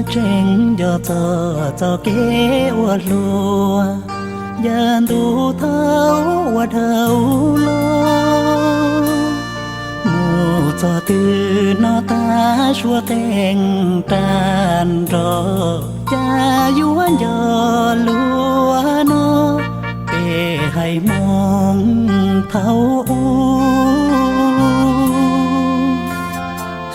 Tseem nco txog txoj kev ua hluas, yawg ntuj thaum ua dhau los, mus txog twg no tag suab qeej rag nrog, cas yuav nco luag no, peb haiv Hmoob thaum ub.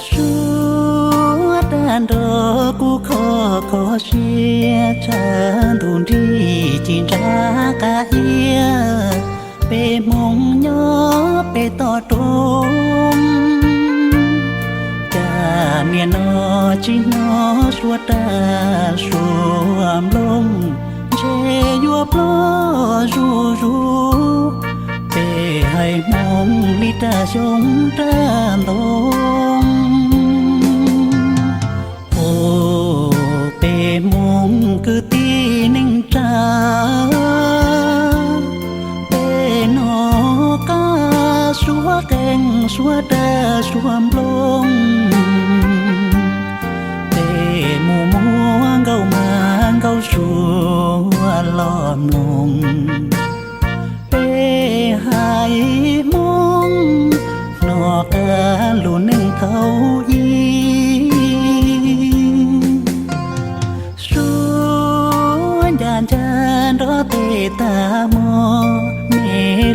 Suav dab nrog kuv kho kho siab, tshav ntuj nrig ci ntsa qab iab, peb Hmoob nyob peb toj roob. Cas niaj no tsis hnov suav raj suav nplooj, ntshe yuav ploj zuj zus, peb haiv Hmoob li raj xyoob raj ntoo. Os, peb Hmoob kwv tij neej tsa, tej no qab suav qeej suav raj suav nplooj, peb mus muab nkauj mas nkauj suav los mloog. Peb haiv Hmoob hnov qab lus neej thaum ub, suav ncaj ncaj nrog tej tag hmo, me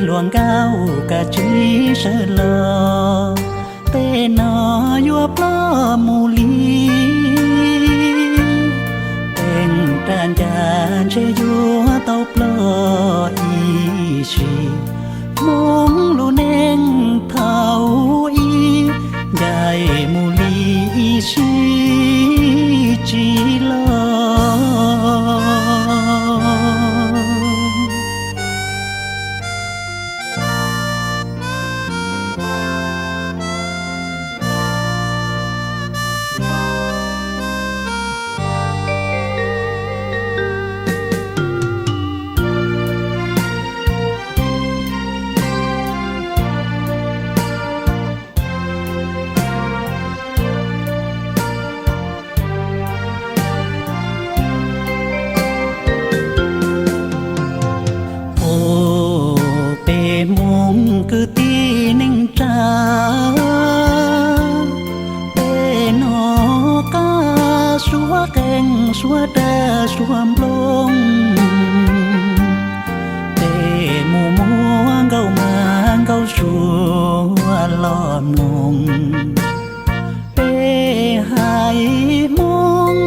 hluas nkauj kav tsij sawv los, tej no yuav ploj mus li. Qeej raj ncaj ntshe yuav tau ploj ib sim, Hmoob lus neej thaum ub ncaim mus li ib sim tsis los. Os, peb Hmoob kwv tij neej tsa, tej no qab suav qeej suav raj suav nplooj, peb mus muab nkauj mas nkauj suav los mloog. Peb haiv Hmoob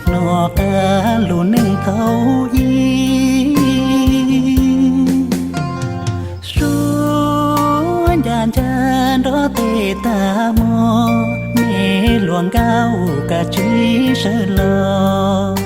hnov qab lus neej thaum ub, suav ncaj ncaj nrog tej tag hmo, me hluas nkauj kav tsij sawv los,